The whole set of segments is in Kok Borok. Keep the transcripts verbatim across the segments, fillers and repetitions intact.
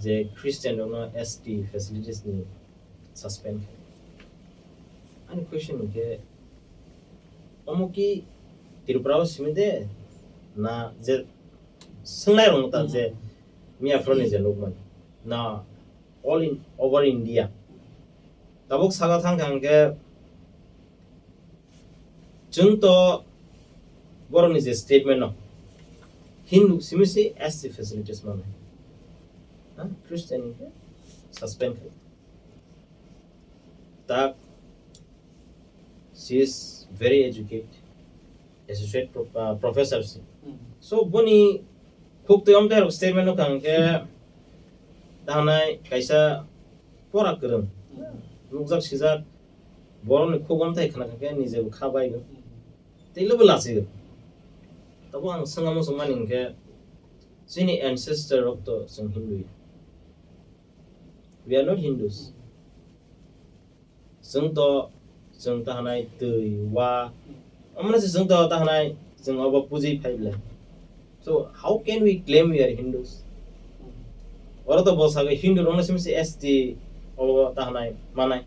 je Christian rokno S T facilities ni suspend khai. Ani question hwnkhe, omo ki Tripura o simi de na je swngnai rok ta je miya phoro ni je nukmani na all in over India. Tabuk saka thang thang khe chwng to borokni je statement no Hindu simi se S T facilities manai. Ha? Christian hwnkhe suspend khai. Tak, she is very educated, associate pro-, uh, professor se. Hmm. So, boni khuk twi amtwi rok statement no kang khe tanai kaisa pora kwrwng. Hmm. Nukjak sijak borokni khuk amthai khna kha khe nijebo kha bai. Hmm. Tei lobo lachigw. Tabo ang swngamo swngmani hwnkhe chini ancestor rok to chwng Hindu ya. We are not Hindus. Chwng to, chwng ta hanai twi, wa. Omo se chwng to ta hanai, chwng obo pujui phai bwle. So, how can we claim we are Hindus? Oro to bo sago Hindu rokno simi se S T obo ta hanai manai.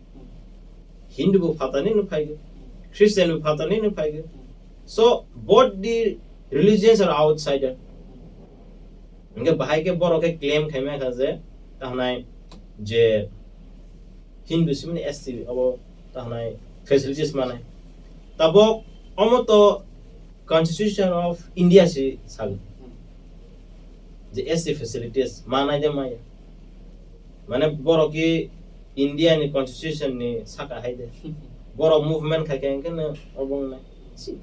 Hindu bo phatarni no phaigo, Christian bo phatarni no phaigo. So, both the religions are outsider. Hingke bahai ke borok ke claim khaima kha je, ta hanai je Hindu simini S T obo ta hanai facilities manai. Tabok omo to Constitution of India si sago. Je S T facilities manai de maya. Mane borok ki India ni constitution ni saka hai de. Borok movement khai khe hingke no obo wngnai. Si.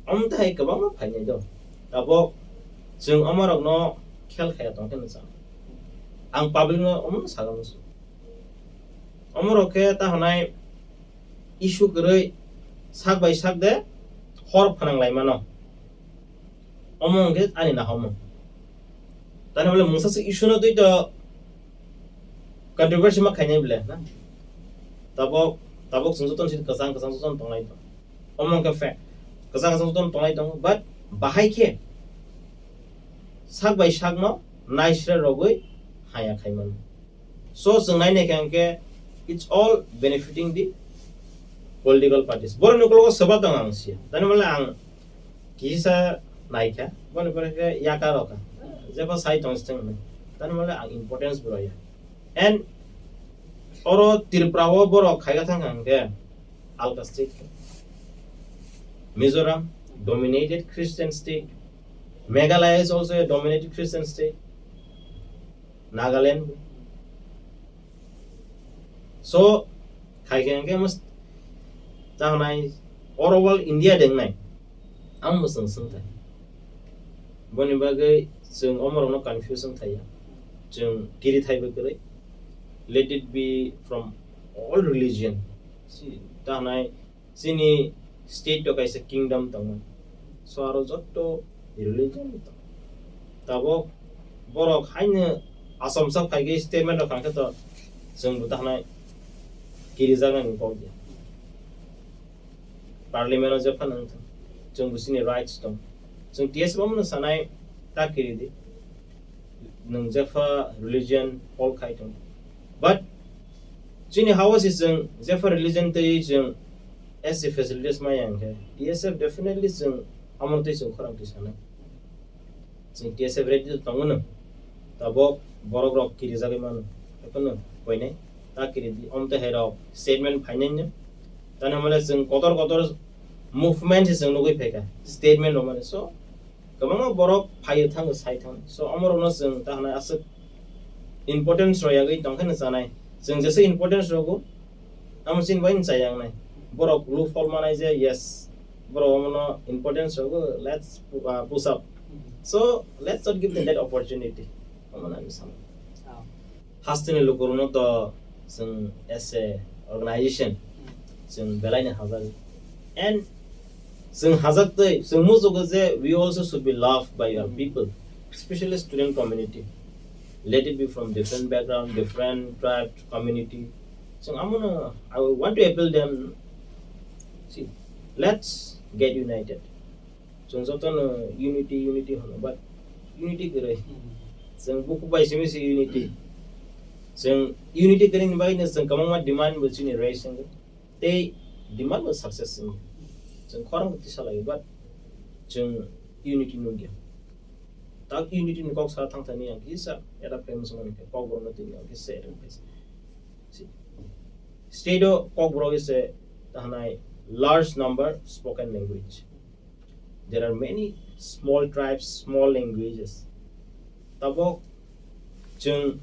Omo tai kwbangma phainai do. Tabok chwng omo rokno khel khaya tong khe no chang. Ang public no omo no saga musu. Omo rok khe ta hanai issue kwrwi sak bai sak de hor phanang lai mano. Omo hwnkhe ani nahomo. Tani bole mungsa se issue no twi to controversy ma khainai bole na. Tabok, tabok chwng joto ni sidi kwchang kwchang joto no tonglai tongo. Omo hwnkhe fact. Kwchang kwchang joto no tonglai tongo. But bahai khe sak bai sak no naisra rogwi haya khai mano. So, chwng nai nai khe hwnkhe it's all benefiting the political parties. Borokni ukologo swbak tong ang sia. Tani bole ang kisa naikha, boni pore khe yakar rokha. Jepho sai tong sithang hinwi. Tani bole ang importance bo rwya. And oro Tripura o borok khaika thang kha hwnkhe alka state khe. Mizoram, dominated Christian state. Meghalaya is also a dominated Christian state. Nagaland. So, khai khe hwnkhe mus-, ta hwnai oro world India de wngnai. Ang bo chwng swng thai. Boni bagwi chwng omorokno confuse wng thai ya. Chwng kiri thai bo kwrwi. Let it be from all religion. Si, ta hwnai Chini state o kaisa kingdom tongo. So aro jotto religion tongo. Tabok borok haino achomsa phaigwi statement rok kangkhe to chwng bo tahnai kirijaknai ni kok ya. Parliament o jephano wngthang, chwng bo chini rights tongo. Chwng T S F omono sanai ta kiridi. Nwng jepha religion hold khai tongo. But chini hao se chwng jepha religion twi chwng S C facilities maya hwnkhe T S F definitely chwng amo twi chwng khorang twi sanai. Chwng T S F ready to tongo no. Tabok borok rok kirijagwi mano. Ekheno koinai ta kiridi. Omte hai rok statement phainai no. Tani hwnmale chwng kotor kotor movement se chwng nugwi phaikha. Statement rok mani. So, kwbangma borok phaiwi thango, sai thango. So, omorokno chwng ta hwnai aswk importance rwyagwi tongkhe no chanai. Chwng jesa importance rwgo, amo chini bai no chaya wngnai. Borok loophole manai je, yes, borok omono importance rwgo, let's pu-, uh, push up. So, let's not give them that opportunity. Omono ani samung. Hasteni lukurokno to chwng as a organization chwng belai ni hajak. And chwng hajak twi chwng muchugo je we also should be loved by our people, especially student community. Let it be from different background, different tribe, community. Chwng amono, I want to appeal them. See, let's get united. Chwng jotono unity, unity hwno, but unity kwrwi. Hmm. Chwng buku bai simi se unity. Chwng unity kwrwngni bagwi no chwng kwbangma demand bo chini raise wngwi. Tei demand bo success wngwi. Chwng khorang tisa lai, but chwng unity nukya. Tak unity ni kok sa thang thani ang kisa era famous mani khe kok borok no tini ang kisa era famous. State o kok borok is a, tahanai large number spoken language. There are many small tribes, small languages. Tabok chwng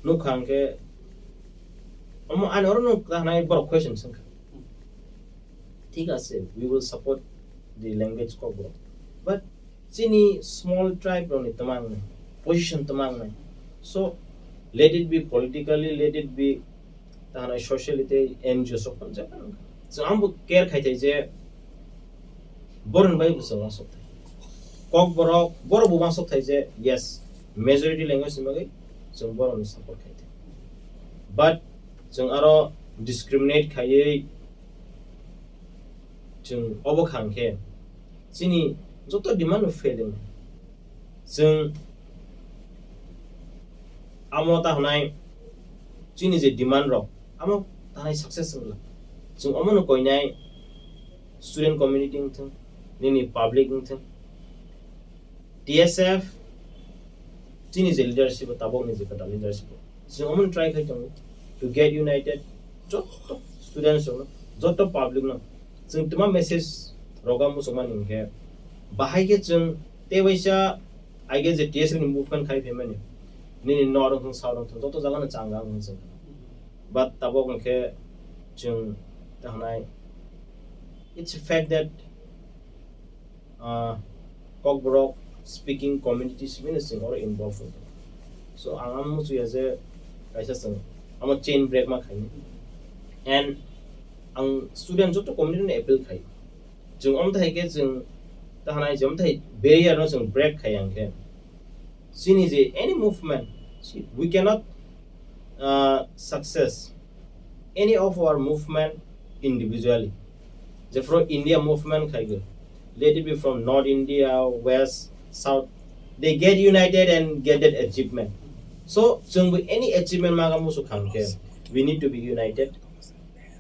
nukha hwnkhe, omo ani oro nuk tahanai borok question swngkha. Thik ase, we will support the language kokborok. But chini small tribe rokni twma wngnai, position twma wngnai. So, let it be politically, let it be tahanai socially tei N G O sok phano jeba wngkha. Chwng ambo care khai thai je borokni bai bo chwng uansuk thai. Kokborok, borok bo uansuk thai je, yes, majority language ni bagwi chwng borokni support khai thai. But chwng aro discriminate khaiwi chwng obo kha hwnkhe chini joto demand no fail wngkha. Chwng amo ta hwnai chini je demand rok amo ta hwnai success wngla. Chwng omo no koinai student community wngthwng, nini public wngthwng, T S F chini je leadership o, tabok ni je kwtal leadership o, chwng omo try khai tongo to get united, joto students rok no, joto public no chwng tma message roga muchungmani hwnkhe, bahai khe chwng tei waisa I guess je T S F ni movement khai phaimani, nini norok thung, saurok thung, joto jaga no changa wng chwng. But tabok hwnkhe chwng ta hwnai, it's a fact that ah, Kokborok speaking community simi no chwng oro involve wng tongo. So, ang amo muchungya je kaisa chwng amo chain break ma khaini. And ang student joto community no appeal khai. Chwng omthai khe chwng ta hwnai je omthai barrier no chwng break khai ang khe. Chini je any movement, see, we cannot uh, success any of our movement individually. Jephru India movement khaigo, let it be from North India, West, South, they get united and get that achievement. So, chwngbo any achievement maga musu khangkhe, we need to be united.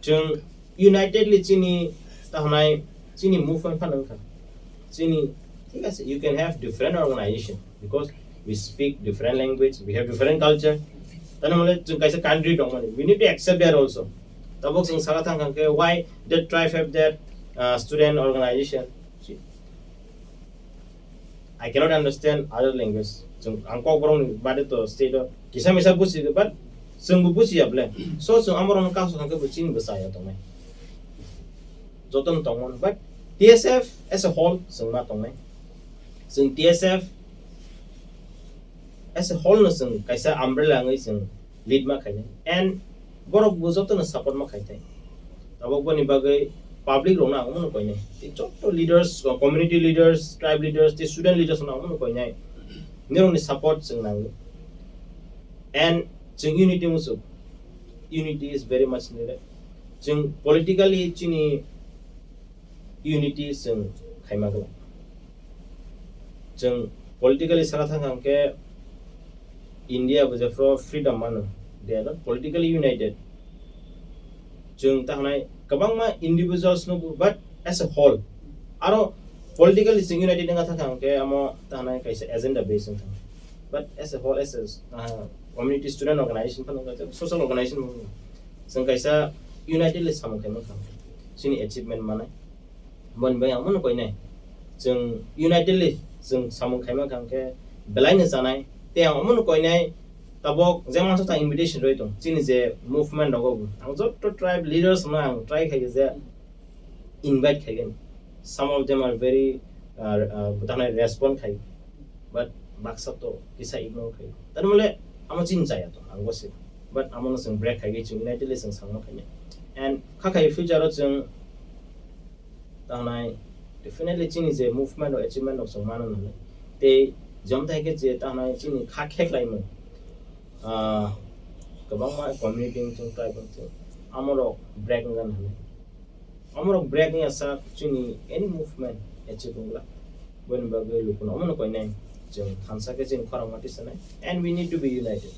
Chwng unitedly chini ta hwnai chini movement phano wngkha. Chini, thik ase, you can have different organization because we speak different language, we have different culture. Tani mole chwng kaisa country tongmani, we need to accept that also. Tabok chwng saka thang kha khe, why that tribe have that uh, student organization? I cannot understand other language. Chwng, ang Kokborok ni bade to state o kisa misa busi, but chwng bo busi ya ble. So chwng amorok no kaso thang khe bo chini bo chaya tongnai. Joto no tongmani, but T S F as a whole chwng ma tongnai. Chwng T S F as a whole no chwng kaisa umbrella wngwi chwng lead ma khainai. And borok bo joto no support ma khai thai. Tabok boni bagwi public rok no ang mano koinai. Tei joto leaders, community leaders, tribe leaders, tei student leaders no ang mano koinai. Nirok ni support chwng nango. And chwng unity muchuk. Unity is very much needed. Chwng politically chini unity chwng khaima glak. Chwng politically saka thang khe India bo jephru freedom mano, they are not politically united. Chwng ta hwnai kwbangma individuals no, but as a whole. Aro politically chwng united wngkha thang khe amo ta hwnai kaisa agenda based wng thang. But as a whole, as a, uh, community student organization phano wngkha, social organization phano wngkha. Chwng kaisa unitedly samung khaima kha. Chini achievement manai. Boni bai ang mano koinai. Chwng unitedly chwng samung khaima kha hwnkhe belai no chanai. Tei ang mano koinai tabok je mansa ta invitation roi tong. Chini je movement rogo bo. Ang joto tribe leaders no ang try khai je invite khai gani. Some of them are very, uh, uh, bwthanai respond khai. But baksa to kisa ignore khai. Tani mole amo chini chaya to ang bo se. But amo no chwng break khai chwng unitedly chwng samung khainai. And kha khai future o chwng tanai definitely chini je movement o achievement rok chwng mano nangnai. Tei jom thai khe je tanai chini kha kheklaimung, ah, kwbangma community wng thung, tribe wng thung, amorok break wngna nangnai. Amorok break wngya sak chini any movement achieve wngla. Boni bagwi lukuno omono koinai. Chwng thansa khe chwng khorang ma tisanai. And we need to be united.